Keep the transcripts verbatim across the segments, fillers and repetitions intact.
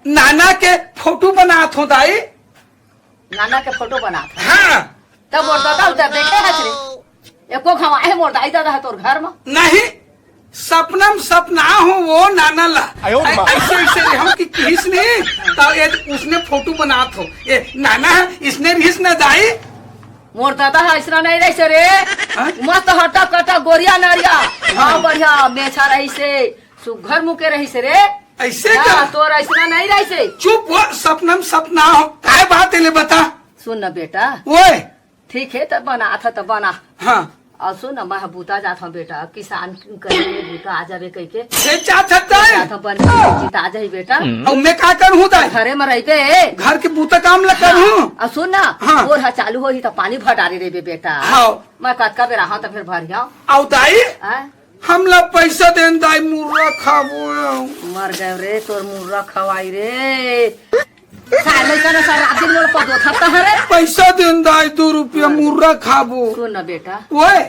नाना के फोटो बनात हो दाई। नाना के फोटो बनात हो? हाँ। तब मोर दादा उधर देखे हस रे? एको घाव आए मोर दाई ददा ह तोर घर म? नहीं, सपना म सपना हो वो नाना ला। आयो माँ। ऐसे, ऐसे रे हम कि किहिस नहीं, तो ये उसने फोटो बनात हो। ये नाना है, इसने रिहिस ना दाई। मोर दादा ह अइसना नहीं रहिस रे। हाँ? मस्त हटा कटा गोरिया नरिया। हाँ। हाँ, बढ़िया मेछा रहिस हे, सुघर मुँह के रहिस रे। ऐसे हाँ, का? तोर अइसना नहीं रहिस हे। चुप वो, सपना म सपना हो। काय बात है ले बता। सुन ना बेटा। ओए। ठीक हे, त बनात ह त बना। हाँ। अउ सुन ना, मैं ह बूता जात हूँ बेटा, किसान करे बूता आ जाबे कहिके। खेत जात हस दाई? जात हूँ, बन जीत आ जाही बेटा। अउ मैं का करहूँ दाई? घरे म रहिबे। घर के बूता काम ला करहूँ। अउ सुन ना, हाँ। बोर ह चालू होही त पानी भटारे रहिबे बेटा। हाँ। मैं कतका बेर आहूँ त फेर भरियाँ। अउ दाई? हाँ? हमला पैसा देन दाई, मुर्रा खाबो। मर गए रे, तोर मुर्रा खवाई रे। साले का ना सारा दिन मोला पदोथत हरे। पैसा देन दाई, दू रुपया मुर्रा खाबो। सुन ना बेटा। ओए।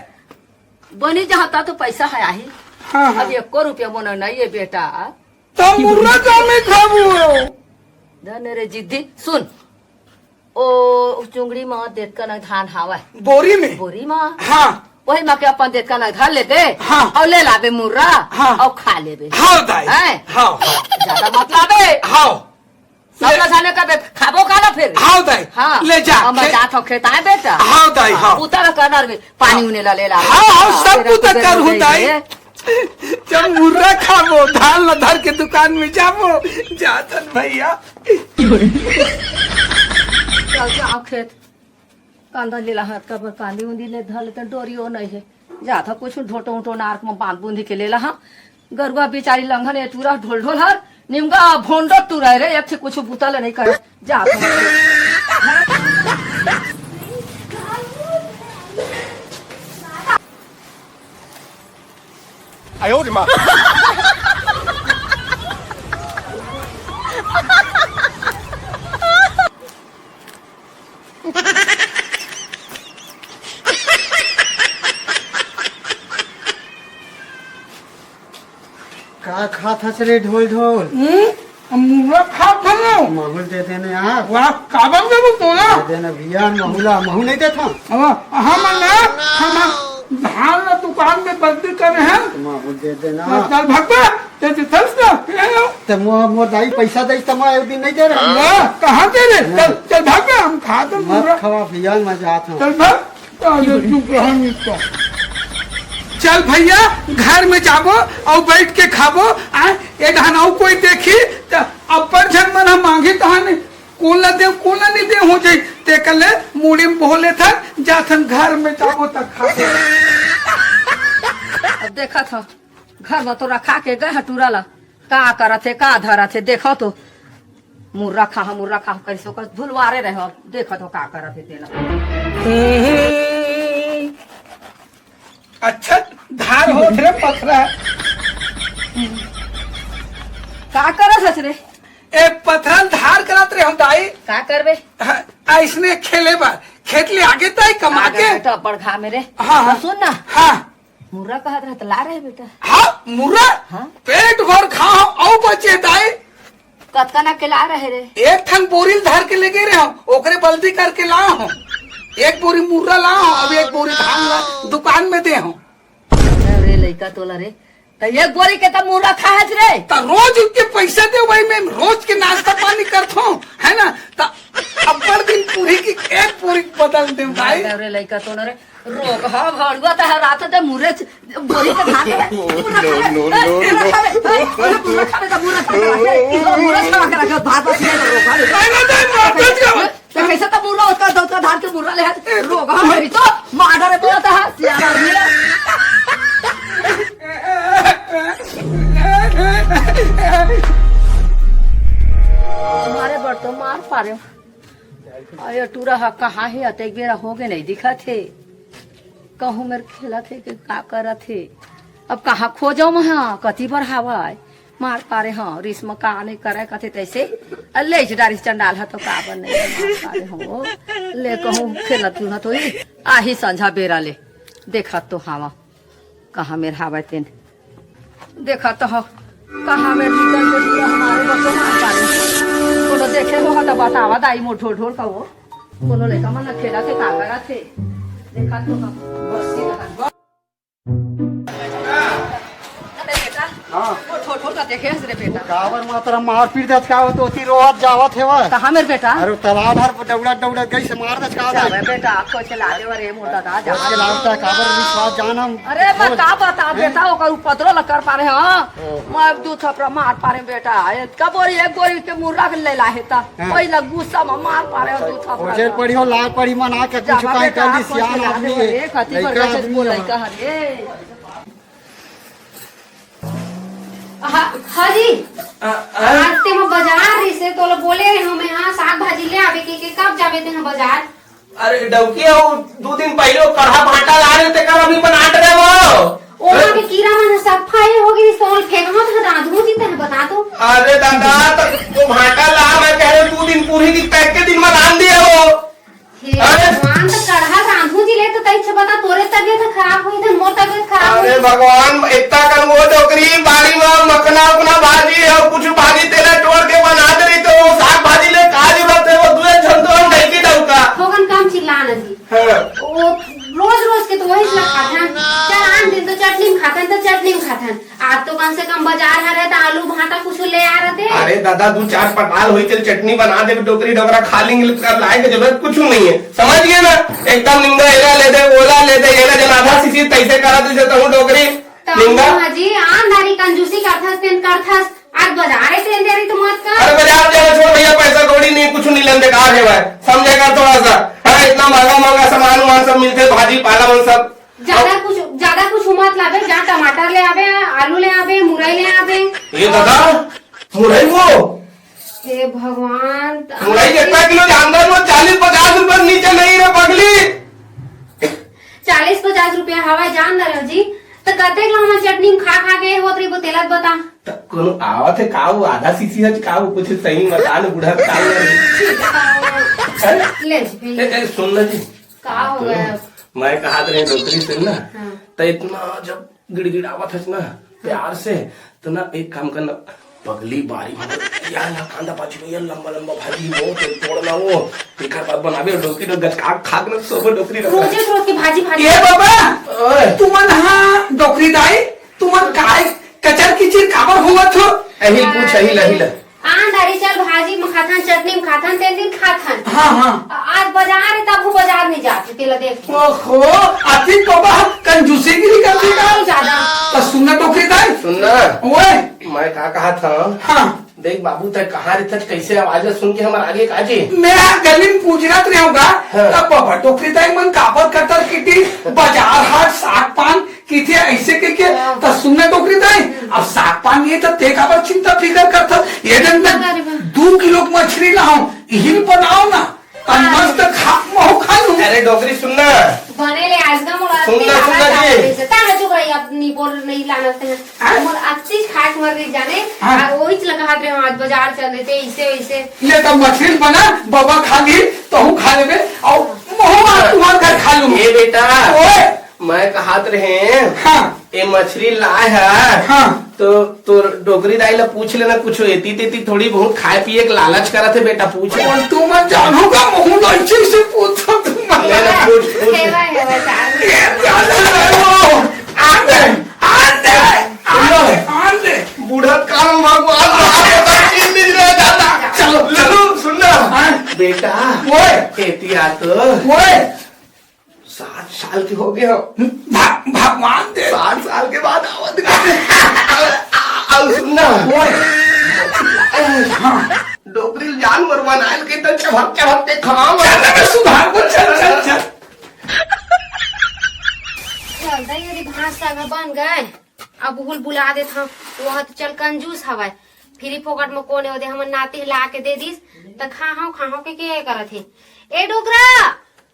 बनी जहाँ ता तो पैसा है आही। हाँ, हाँ। अब एको रुपया मोना नहीं है बेटा। तो मुर्रा का में खाबो? धन रे जिद्दी। सुन। ओ चुंगड़ी म देतका न धान हावय। बोरी में? बोरी म। हाँ। वही म के अपन देतका न धर लेबे। हाँ। अउ ले लाबे मुर्रा। हाँ। अउ खा लेबे। हाँ दाई। हैं? हाँ, हाँ। ज्यादा मत लाबे। हाँ। सब ले- ला जाने का बे, खाबो का ना फिर? हाँ दाई। हाँ। ले जा। अब मैं खे- जात हूँ खेत आए बेटा। हाँ दाई, हाँ। उतर करना रे, पानी उने ला ले ला। हाँ, हाँ, सब तेरा कुछ तो कर हूँ दाई। जब मुर्रा खाबो, धान ला धर के दुकान में जाबो, जात हन भैया। चल, जाओ खेत। कांदा ले ला हाथ का बर, कांदी उंदी ले धर लेते, डोरी ओ नहीं है। जात ह कुछ ढोटो उटो नार म बांध बूंदी के ले ला हा। गरुआ बेचारी लंघन ए टूरा ढोल ढोल हर, निमगा भोंडो टूरा रे, एक ठे कुछ बूता ले नहीं करे। जात ह। का खात हस रे ढोल ढोल? हम्म, हम मुर्रा खात हन। माहूल दे देने यार। वाह, काबर देबो तोला? दे देना भैया, माहूला, माहूल नहीं देता। अब हम ना, हम धान ला दुकान में बंदी करे हैं। माहूल दे देना। चल भगवा, ते, ते चल ना, ले लो। ते मो-, मोर दाई पैसा दे, त मैं एक दिन नहीं दे रहा। वाह, कहाँ दे रे? हाँ। चल, चल भाग बे, हम खात हन मत मुर्रा। खवा भैया, मैं जात हूँ। चल भाग। अरे चुप रहा नहीं तो। चल भैया, घर में जाबो अउ बैठ के खाबो। आ, ए धान अउ कोई देखी त अब्बड़ झन मन ह मांगी तहाने कोन ला दे, कोन ला नहीं दे हो जाई। ते कर ले मुड़ी में बोले था, जाथन घर में जाबो त खाबो। अब देखा था। घर म तो रखा के गए ह टूरा ला, का करत हे, का धरत हे, देखो तो। मुर्रा खा, मुर्रा खा, करिस ओकर धुलवारे रहे हो, देखो तो का करत हे तेला। अच्छा, धार होत रे पथरा। का करत हस रे? ए, पथरा धार करत रहे हम दाई। का करबे? हाँ, अइसने खेले बर। खेत ले आगे ताई कमा के। बेटा, बड़ घाम हे रे। हाँ, हाँ। सुन ना। हाँ। मुर्रा कहत रहे त ला रहे बेटा। हाँ, मुर्रा? हाँ। पेट भर खा हो, अउ बचे दाई। कतका ना के ला रहे रे? एक ठन बोरी ल धर के लेगे रहे हो, ओकरे बल्दी करके ला हो। एक बोरी मुर्रा ला हो, अब एक बोरी धान ला दुकान में दे हो। अरे लइका तोला रे, त एक बोरी के त मुर्रा खाहस रे। त रोज उनके पैसा दे, वही में रोज के नाश्ता पानी करथो, है ना? त अब्बड़ दिन पूरी की एक बोरी बदल दे भाई। अरे लइका तोला रे, रोगहा भड़ुआ त हर रात ते मुर्रे च-, बोरी के धान खावे। मुर्रा खावे। No, no, no, ए, मुर्रा no। खावे। ए, मुर्रा खावे, त मुर्रा खावे। ए, मुर्रा खावा के रखे, भात वात नहीं तो रोगहा ले। नहीं, नहीं, नहीं, नहीं, नहीं, नहीं। त कैसे त मुर्रा ओतका, ओतका धान के मुर्रा ले हाथ? ए, रोगहा भरी तो, मार डरे बोलत है, सियारा आदमी रे। मारे बड़ तो मार पारे। अरे टूरा ह कहाँ हे? अतेक बेरा होगे नहीं दिखत हे। कहूँ मेर खेलत हे कि का करत हे? अब कहाँ खोजव मैं? कति बर हावय? मार पारे हव, रिस म का नहीं करय कथे तैसे। अ, लेइच डारिस चंडाल ह तो काबर नहीं मार पारे हव। ले कहूँ खेलत जुलत होही, आही संझा बेरा ले। देखत तो हावव। कहाँ मेर हावय तेन? देखत हो, कहाँ मेर निकल के पूरा हमारे बच्चों मार पारे। तो देखे हो त बतावा दाई मोर ढोल ढोल का वो। कोनो लइका मन खेलत हे का करत हे? देखा तो हम बस्ती रहन। अरे बेटा, हाँ। मोर ढोल ढोल का देखे हस रे बेटा। काबर मातरा मारपीट दच का होत ओती रोहत जावत हेवय। कहाँ मेर बेटा? अरे तालाब हर डौड़ा डौड़ा गई से मार दच का जावे होत। बेटा, आँखों से लागे रे मोर दादा, जा। ओके लागता काबर विश्वास जान हम। अरे मैं का बता बेटा, ओकर उपद्रव ल कर पा रहे, हाँ। मैं दू थपरा मार पा रहे बेटा। एक बोरी, एक बोरी के मुर्रा के ले ला हे ता। हाँ। पहिला गुस्सा में मार पा रहे हो, दू थपरा ओझेल का। पड़ी हो, लाल पड़ी मन आके कुछ जावा काई बेटा, कर दी, आँखों से सियान लागे आदमी रे, है। कति लइका बरगेट आदमी बोल है। लइका हरे। हाँ, हाँ जी। आ, आ? आज ते मैं बाजार रहिसे, तोला बोले रहे हूँ मैं, हाँ, साग भाजी ले आवे के, के कब जावे ते हाँ बाजार? अरे डौकी, वो दू दिन पहिले वो कढ़ा भाटा ला रहे, तेकर अभी बनात रहे वो। ओमा के कीरा मन ह सफा ए हो गिस, तोल फेंकना त रांधू जी तने बता तो। अरे दादा, त वो भाटा ला, मैं कह रहे दू दिन पूरी की पैक के दिन में रांध दिया वो। हे अरे भगवान, त कढ़ा रांधू जी ले तो तई से बता, तोरे तबीयत खराब होई त मोर तबीयत खराब अरे होई। भगवान, इतना कर वो डोकरी बाड़ी में मखना उखना भाजी और कुछ भाजी तेला तोड़ के बना दे रही, तो वो साग भाजी ले का जरूरत है, वो दुए झन तो हम नहीं की डौका। होगन काम चिल्लाना जी। हाँ। वो रोज रोज के तो वही ला खाथन। चल आन दिन तो चटनी में खाथन, तो चटनी में खाथन। आज तो कम से कम बाजार हरे त आलू भाटा कुछ ले आ रहते। अरे दादा, दू चार पताल होई, चल चटनी बना दे, डोकरी डोकरा खा लेंगे, कर लाए के जरूरत कुछ नहीं है, समझ गए ना? एकदम निंदा एला ले दे, ओला ले दे, एला जन आधा सीसी तैसे करा दे, जब तहूँ डोकरी तब निंदा। हाँ जी, आन दारी कंजूसी करथस, तेन करथस। आज बाजार है, तेन दारी तो मत कर। अरे बाजार जाना छोड़ भैया, पैसा कौड़ी नहीं, कुछ नहीं लेन, बेकार है भाई, समझेगा थोड़ा सा। हाँ, इतना महंगा महंगा सामान वामान सब मिलते, भाजी पाला मन सब। ज्यादा कुछ, ज्यादा कुछ मत लाबे, जा टमाटर ले आबे, आलू ले आबे, मुरई ले आबे। ये दादा, मुरई वो? हे भगवान, मुरई कितना किलो जानता है? वो चालीस पचास रुपए से नीचे नहीं रे पगली। चालीस पचास रुपया हवा जान रहे हो जी, तो कतेक ला हमन चटनी में खा खा के होत रही, वो तेलत बता। त कोनो आवत है का, वो आधा सीसी है का, वो कुछ सही मसान बूढ़ा का ले जी भाई। ए, ए, सुन ना जी। का हो गया? मैं कहा रहे डोकरी से ना, हाँ। त इतना जब गिड़गिड़ावत हस ना प्यार से, त ना एक काम करना, पगली बारी में या ना कांदा पाछी में या लंबा लंबा भाजी वो तेल तोड़ना वो, एकर बाद बनाबे डोकरी तो गचका खाक ना सोबे डोकरी रखा। रोजे रोज के भाजी भाजी। ए बाबा, ओए। तुमन हाँ डोकरी दाई, तुमन काय कचर किचिर काबर होवत हो? अहिल पूछ, अहिल, अहिल। आन दारी चल भाजी में खाथन, चटनी में खाथन, तेन दिन खाथन। हाँ, हाँ। आज बाजार है, तब वो बाजार नहीं जाते, तेला देख। ओहो, अतिक बाबा कंजूसी गिरी कर देगा। बहुत ज्यादा। तो सुनना डोकरी दाई। सुनना। ओए। मैं का कहा था? हाँ। देख बाबू, तै कहाँ रहथस, कैसे आवाज ला सुन के हमर आगे का जी? मैं गली में पूजरत रहूंगा, हाँ। तब बाबा डोकरी दाई मन काबर कतर किटी, बाजार हाट, साग पान, किथे ऐसे कहिके, हाँ। त सुनना डोकरी दाई, अब साग पान ये त ते काबर चिंता फिकर करथस? ये दिन मैं अरे वाह। दू किलो के मछली लाऊं, इही बनाओ ना, त हाँ। मस्त खा, महू खा लूं। अरे डोकरी सुनना। बने ले आज का मोला सुनना, सुनना जी। ताहा चुप रही, अब नहीं बोल, नहीं लाना ते हैं। हाँ। मोर अच्छी खास मर रही जाने, हाँ। आ वही चला कहा रहे आज बाजार चल देते, ऐसे वैसे। ले त मछली बना, बाबा खा ली, तहूँ खा लेबे, और महू आज तुम्हार घर खा लूं। ए बेटा, ओए। मैं कहात रहे, हाँ। ए मछली लाए है, हाँ। तो तोर डोकरी दाई ला पूछ लेना, कुछ एती तेती थोड़ी बहुत खाए पिए के लालच करत है बेटा, पूछ ले। और तू मत जानू का मुंह लालची से पूछो तुम मत। ले ना, पूछ, पूछ। हेवा, हेवा, चार। ये क्या कर रहे हो? आन दे, आन दे, आन दे, आन दे। बूढ़ा काम भगवान का चीज मिल रहा है दादा। चलो, चलो, सुन ना। हाँ। बेटा, ओए। एती आ तो। ओए। साठ साल के हो गए हो। भा-, भगवान दे। साठ साल के बाद आवत का। अब सुन ना। ओए। हाँ। डोकरी जानवर बनायल के तो चढ़क चढ़क के खाओ। चल, चल, सुधार को, चल, चल, चल। चल, दही अरे भात साग बन गए। अब हुल बुला देत हव, वो ह तो चल कंजूस हवय, फ्री फोकट म कोन ओदे हमर नाती ला के दे दिस, त खाहव खाहव के के करत हे। ए डोकरा!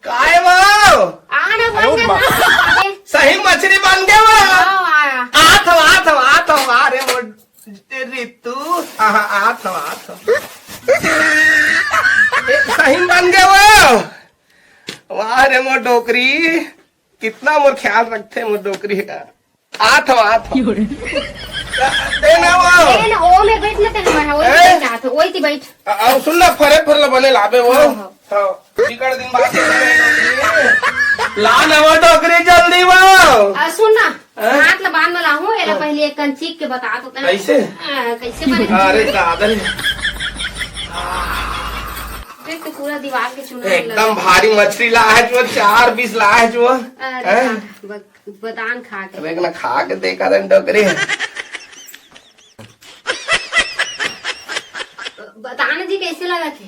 काय वो? आ ना, बन जा, बन जा। सही मछली बन गए वो? हाँ, आया। आत हव, आत हव, आत हव, आ रे मोर रितु, आहा, आत हव, आत हव। ए, सही बन गए वो? वाह रे मोर डोकरी, कितना मोर ख्याल रखथे मोर डोकरी का। आत हव, आत हव। दे ना वो। ए ना, ओ में बैठ ना, तेरे में, ओ ए? में बैठ ना, वही थी बैठ। अ, अ, सुन ना, फरे फर ला बने लाबे वो। हाँ, हाँ। हाँ, बिकट दिन बाद ला ना वो डोकरी, जल्दी वो। अ, सुन ना, हैं? हाथ ला बांध में लाहूं, एला हाँ। पहले एक कन चीख के बता तो तैं। कैसे? अ, कैसे बने? अरे दादा रे। देख तो पूरा दीवार के चूना एकदम लगा। भारी मछली ला है जो, चार बीस ला है जो। अरे हैं? हाँ, बक-, बतान खा के। अब एक ना खा के देखा था डोकरी। बताना जी कैसे लगा थे?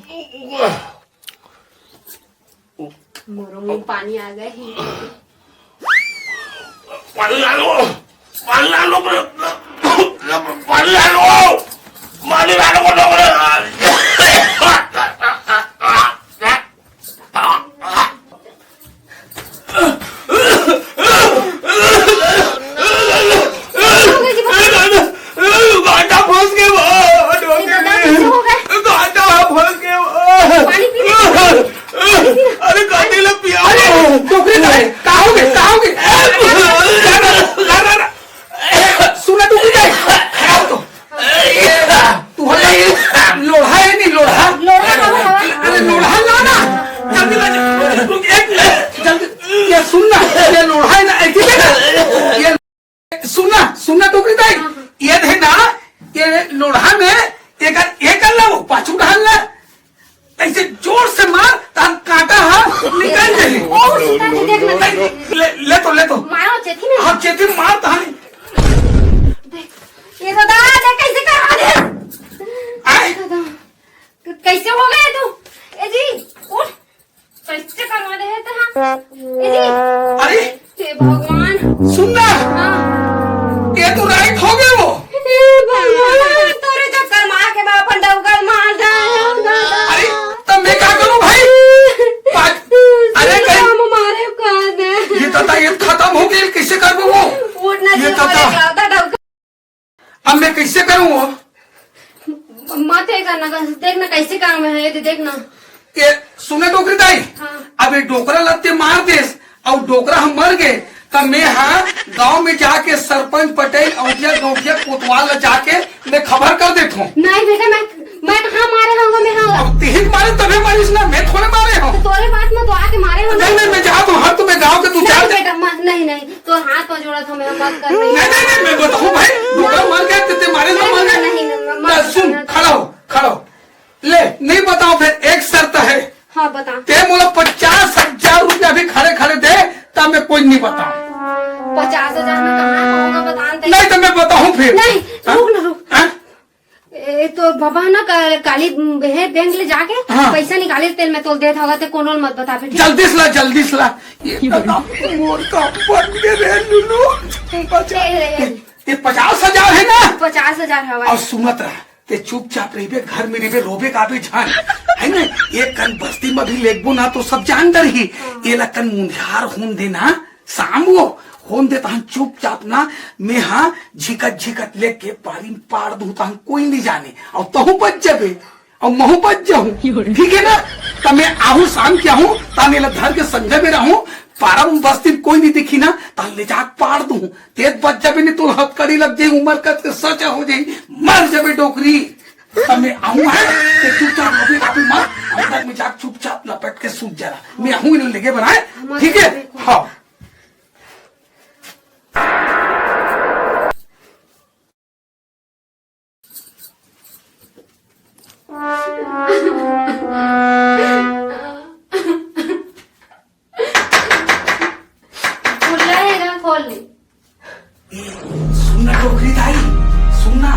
मोरो मुंह पानी आ गए। पानी डालो, पानी डालो, पानी डालो, पानी डालो। गांडा फंस गए वो, ये दादा कैसे हो गए? गांडा फंस गए वो। पानी पी ले। अरे गांडी ला पिया। अरे डोकरी दाई, का हो गए, का हो गए? ला, ला, ला, ला, ला। सुना डोकरी दाई, आओ तो। तू हो ना ये लोढ़ा है नहीं, लोढ़ा। लोढ़ा का हवा? अरे लोढ़ा ला ना, जल्दी ला। एक मिनट, जल्दी। ये सुन ना, ये लोढ़ा है ना, ऐसी जगह। ये सुन ना, सुन ना डोकरी दाई, हाँ, हाँ। ये है ना, ये लोढ़ा में एक, एक कर ला, वो पाछू डाल ला। ऐसे जोर से मार, तार कांटा हा निकल जाए। ओ, सुता के देख ना। नहीं, ले, ले तो, ले तो। मारो चेथी में। हाँ, चेथी मार, तानी। देख, ये दादा, देख कैसे करवा दे। आए? दादा, क-, कैसे हो गए तू? ए जी, उठ। कैसे करवा दे है तेरा? ए जी। अरे, हे भगवान। सुन ना। हाँ। ये तो राइट हो गए वो। हे भगवान, तोरे चक्कर में आके मैं अपन डौका मार डालो, दादा। अरे, तब मैं क्या करूं भाई? बात, अरे, कहीं हम मारे का दे। ये दादा, ये खत्म हो गई, कैसे करबो वो? उठना ये जी, दादा। मारे का दे, डौका। अब मैं कैसे करूं वो? मत ये करना, देख ना कैसे काम है ये, देख ना। ये सुने डोकरी दाई, हाँ। अब ये डोकरा लत्ते मार देस, अउ डोकरा हम मर गए, त मैं हा गांव में जाके सरपंच पटेल, औंठिया गौंठिया कोतवाल ला जाके मैं खबर कर देत हूँ। नहीं बेटा, मैं, मैं कहाँ मारे होंगे, मैं हाँ। अब तिहिक मारे तबे मारिस ना, मैं थोड़े मारे हूँ। तो तोरे बात में तो आके मारे होंगे। नहीं, नहीं, मैं जात हूँ, हर तुम्हें गाँव के तू नहीं चार बेटा, मत, नहीं, नहीं। तो हाथ पर जोड़ा था, मैं मत कर रही हूँ। नहीं, नहीं, नहीं, मैं बताऊँ भाई, डोकरा मर गया, तेरे मारे ना मर गया। नहीं, नहीं, मैं मत ना, सुन, करना। खड़ा हो, खड़ा हो। ले, नहीं बताऊँ फिर, एक शर्त है। हाँ, बता। ते मोला पचास हजार रुपया अभी खड़े खड़े दे, तब मैं कोई नहीं बताऊँ। पचास हजार में कहाँ होगा, बता दे। नहीं तो मैं बताऊँ फिर। नहीं, हाँ? रुक ना, रुक। हाँ? ए, तो बाबा ना का-, काली हे बैंक ले जाके हाँ। पैसा निकाले, तेल में तोल देत हवा, ते कोनो ल मत बताबे, ठीक? जल्दी से ला, जल्दी से ला। ये तो काम मोर काम बन के रे लुलू। बचा। ए, ए, ए, ये पचास हजार है ना? पचास हजार हवा। अउ सुनत रहा, ते चुपचाप रहिबे, घर में रहिबे, रोबे गाबे झन। है ना? एक कन बस्ती में भी लेगबो ना तो सब जान डरही। हाँ। ये ला कन मुंधियार होन देना, शाम वो होन दे तहन चुपचाप ना, मैं हा झिकत झिकत लेके पारी में पाड़ दूं तहन कोई नहीं जाने, अउ तहूं बच जाबे, अउ महूं बच जाहूं, ठीक है ना? त मैं आहूं शाम के आहूं, तहन एला धर के संझा में रहूं, पारा में बस्ती में कोई नहीं दिखी ना, तहन ले जाके पाड़ दूं, तेज बच जाबे नहीं तो हथकड़ी लग जाई, उमर कत के सजा हो जाई, मर जाबे डोकरी। त मैं आहूं है, ते चुपचाप अभी अभी मत, अंदर में जाके चुपचाप लपट के सूत जरा, मैं आहूं इन्हें लेके बनाए, ठीक है? हाँ। खुला है ना, खोल ले। ए, सुन ना डोकरी दाई, सुन ना,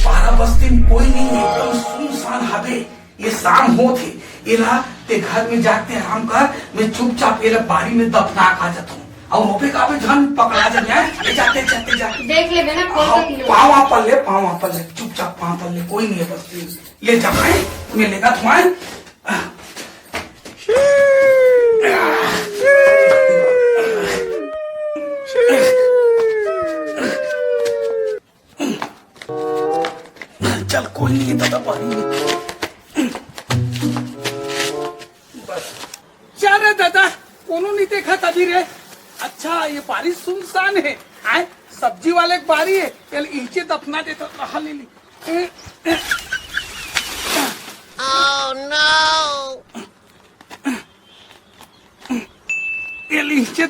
पारा बस्ती में कोई नहीं है, एकदम सुनसान हबे। ये शाम होत हे, एला ते घर में जाके आराम कर, मैं चुपचाप एला बारी में दफना के आ जात हूँ। अउ रोबे काबे झन पकड़ा जाबे, हैं? ले जाते, जाते, जा। देख लेबे ना, कौन सा हाँ, किलो। पाँव आप ले, पाँव आप ले, चुपचाप पाँव आप ले, कोई नहीं है बस्ती में। ले जा भाई, मैं लेगा तुम्हारे। चल, कोई नहीं है दादा, पानी में। बस। जा रे दादा, कोनो नहीं देखा तभी रे। अच्छा, ये बारी सुनसान है। आए, सब्जी वाले की बारी है। चल, इचे दफना देता, कहाँ ले ली? ए, ए।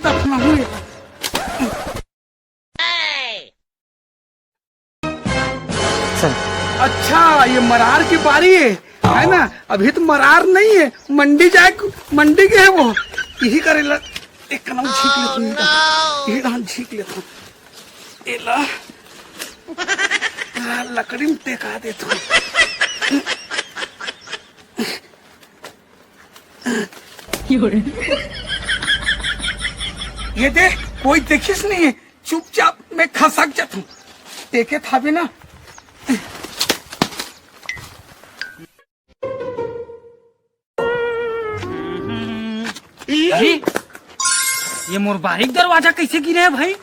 दफनाहूँ एला। चल। अच्छा, ये मरार की बारी है, है ना? अभी तो मरार नहीं है, मंडी जाए, मंडी के है वो। यही करेला, एक कनौ छींक लेता हूँ, यही धान छींक लेता हूँ। एला, आ, लकड़ी में टेका देता हूँ। ये दे, कोई देखिस नहीं है, चुपचाप मैं खसक जाता हूँ। देखे था भी ना। अरे, ये मोर बारी के दरवाजा कैसे गिरे है भाई?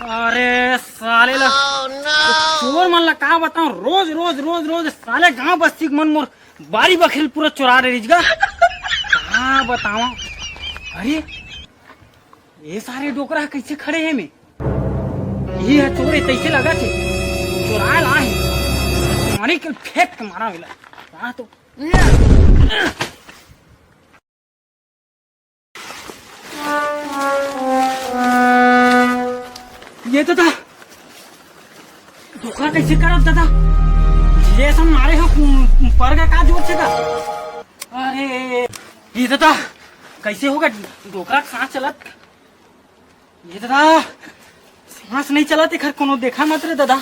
अरे साले ला, चोर मन ला का बताऊं, रोज रोज रोज रोज साले गांव बस्ती के मन मोर बारी बखरी ल पूरा चोरा डरिस गा। का बतावं? अरे, ये सारे डोकरा कैसे खड़े हे में? ये ह चोर ए, तैसे लगथे चोराय ला हे। मारी के फेंक के मारंव एला। कहाँ तो ये तो था। डोकरा कैसे करत दादा? ये सब मारे हो, पर का, का जोर से का? अरे, ये दादा, कैसे होगा? डोकरा के सांस चलत? ये दादा, सांस नहीं चलत, एकर कोनो देखा मत रे दादा।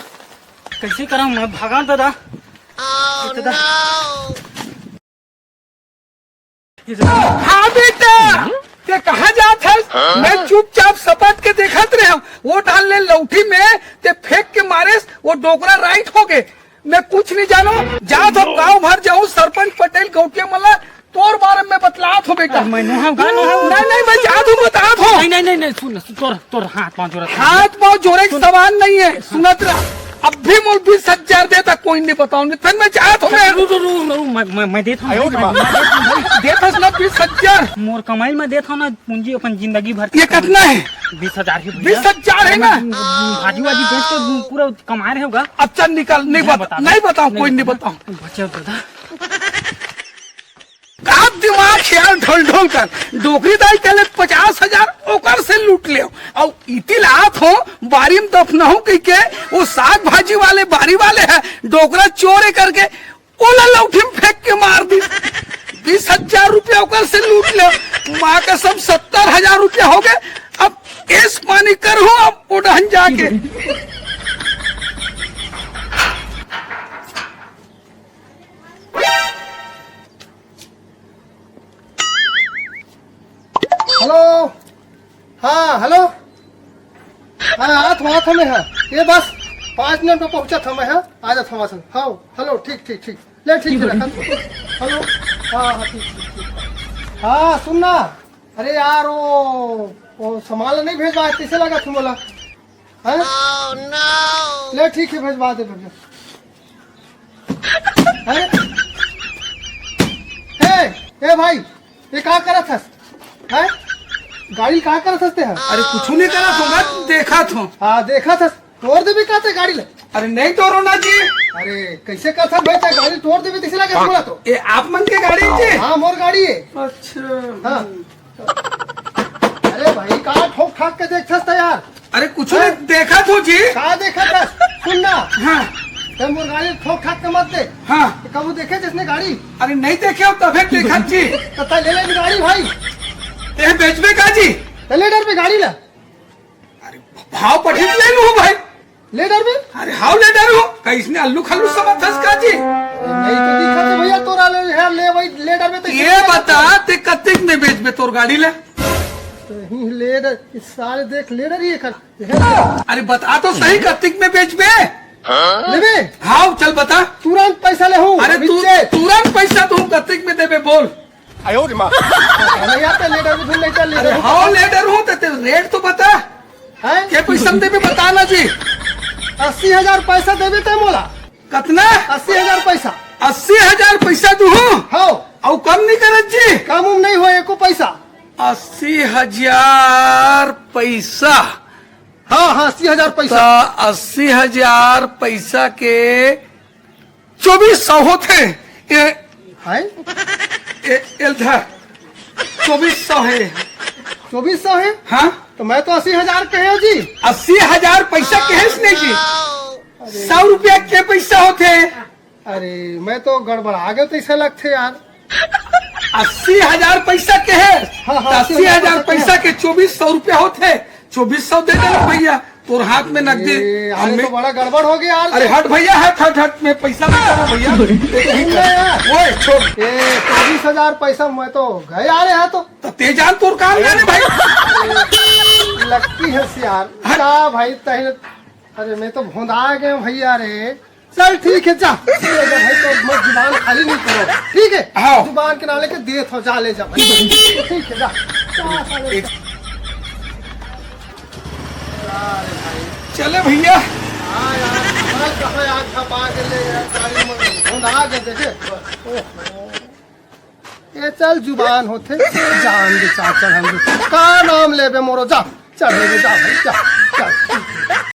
कैसे करंव मैं, भागंव दादा। ये दादा। हाँ बेटा, ते कहाँ जात हस? मैं चुपचाप सपट के देखत रहे हंव। वो डाल ले लौठी में, ते फेंक के मारेस, वो डोकरा राइट हो गे। मैं कुछ नहीं जानंव, जात हंव गांव भर जाहूं, सरपंच पटेल गौटिया मन ला तोर बारे में बतलात हंव बेटा। मैं नोहंव गा, नोहंव। नहीं, नहीं, मैं जात हंव, बतात हंव। नहीं, नहीं, नहीं, नहीं, सुन, सुन, तोर, तोर हाथ पाँव जोरत हंव। हाथ पाँव जोरे के सवाल नहीं है, सुनत रह। अब भी मोला बीस हजार दे त कोई नहीं बतावंव, नहीं, फिर मैं जात हंव मैं। रुक, रुक, रुक, रुक, मैं, मैं, मैं देत हंव, आयो रे माँ। देत हंव ना बीस हजार। मोर कमाई में देत हंव ना, पूंजी अपन जिंदगी भर के। ये कितना है? बीस हजार ही भैया। बीस हजार है ना? मैं भाजी वाजी बेच के पूरा कमाए रहे होगा। अब चल निकल, नहीं नहीं बता, बतावंव, नहीं बतावंव, कोई नहीं बतावंव। बचाओ दादा। का दिमाग हे यार, ढोल ढोल कर। डोकरी दाई कहे ले पचास हजार ओकर से लूट ले। अउ इति लात हंव, बारी में दफनाहूं कहिके, वो साग भाजी वाले, बारी वाले हे, डोकरा चोर ए करके, ओला लौठी में फेंक के मार दिस। बीस हजार रुपया ओकर से लूट ले। माँ कसम, सत्तर हजार रुपया हो गे। अब ऐस पानी करहूं, अब ओ डहन जाके। हेलो, हाँ, हेलो। हाँ, आत हंव, आत हंव मैं, हाँ। ये बस पाँच मिनट में पहुँचत हंव मैं, हाँ। आ जात हंव, आ जात हंव। हाँ, हेलो, ठीक, ठीक, ठीक। ले, ठीक हे, रखत हंव। हेलो, हाँ, हाँ, ठीक, ठीक, ठीक। हाँ, सुन ना, अरे यार, वो, वो सामान ला नहीं भेजवाए, कैसे लगत हे मोला? हैं? ले, ठीक हे, भेजवा दे, भेजवा। अरे, ए, ए भाई, ये का करत हस? हैं? गाड़ी का करत हस ते ह? अरे, कुछु नहीं करत हंव, देखत हंव। हाँ, देखत हस। तोड़ देबे का ते गाड़ी ला? अरे, नहीं तोड़ंव ना जी। अरे, कैसे करत हस भाई, ते गाड़ी तोड़ देबे, कैसे लगे बोला तो? ये आप मन के गाड़ी जी? हाँ, मोर गाड़ी हे। अच्छा। हाँ। अरे भाई, का ठोक ठाक के देखथस त यार? अरे कुछ नहीं, देखत हंव जी। का देखत हस? सुन ना। हाँ। ते मोर गाड़ी ठोक ठाक के मत दे। हाँ। ते कभू देखे जइसने गाड़ी? अरे नहीं देखे हंव तभे देखत जी। त तैं ले ले गाड़ी भाई। ते बेचबे का जी? त ले डरबे गाड़ी ला। अरे भाव पठित ले लूं भाई। ले डरबे? अरे हाव ले डरहूं, कइसने अल्लू खल्लू समझथस का जी? अरे नहीं तो दिखत हे भैया तोर ले, हे ले भाई, ले डरबे त ये बता, ते कतिक में बेचबे तोर गाड़ी ला? सही ले डर, इस साले देख ले डर ये कर। अरे बता तो सही, कतिक में बेचबे? लेबे? हाव, चल बता। तुरंत पैसा लेहूं। अरे तू तुरंत पैसा तू कतिक में देबे बोल। आयो रे माँ। नहीं आता, ले डरहूं, नहीं चल, ले अरे डरहूं। हाव, ले डरहूं, ते, ते रेट तो बता। हैं? के पैसा में देबे, बता ना जी। अस्सी हजार पैसा देबे ते मोला। कतना? अस्सी हजार पैसा। अस्सी हजार पैसा दूहूं? हाव। अउ कम नहीं करत जी? कम उम नहीं होय, एको पैसा। अस्सी हजार पैसा। हाँ, हाँ, अस्सी हजार पैसा। त अस्सी हजार पैसा के चौबीस सौ होथे। ए, हैं? ए, एल धर। चौबीस सौ हे। चौबीस सौ हे? हाँ। तो मैं तो अस्सी हजार कहे हँव जी। अस्सी हजार पैसा कहे हस नहीं जी? सौ रुपया के पैसा होथे? अरे, मैं तो गड़बड़ा गेंव तइसे लगथे यार। अस्सी हजार पैसा कहे? हाँ, हाँ, त अस्सी हजार पैसा के चौबीस सौ रुपया होथे, चौबीस सौ दे देना भैया, तोर हाथ में नगदी। ए, अरे, तो बड़ा गड़बड़ हो गया यार। अरे हट भैया, हट, हट, हट, मैं पैसा नहीं देना भैया। सुन ना यार। ओए, छोड़। ए, चौबीस हजार पैसा मैं तो गए आ रहे हैं तो। तो तेजान तोर काम जाने भाई। लगती है यार। हट। क्या भाई, तही, अरे मैं तो भोंदा गेंव भैया रे। चल ठीक है, जा। ले जा भाई, तो मैं जुबान खाली नहीं करो, ठीक है? हाँ। जुबान के नाले के देत हो, जा ले जा भाई। ठीक है, जा। जा साले, जा। चले भैया। हाँ यार, कहाँ आज खपा के ले यार, गाड़ी में भोंदा गेंव, देखे। ओहो। ए चल जुबान होथे, जान दे चाचा, हम का नाम लेबे मोरो, जा, चढ़े ले जा भाई, जा, जा।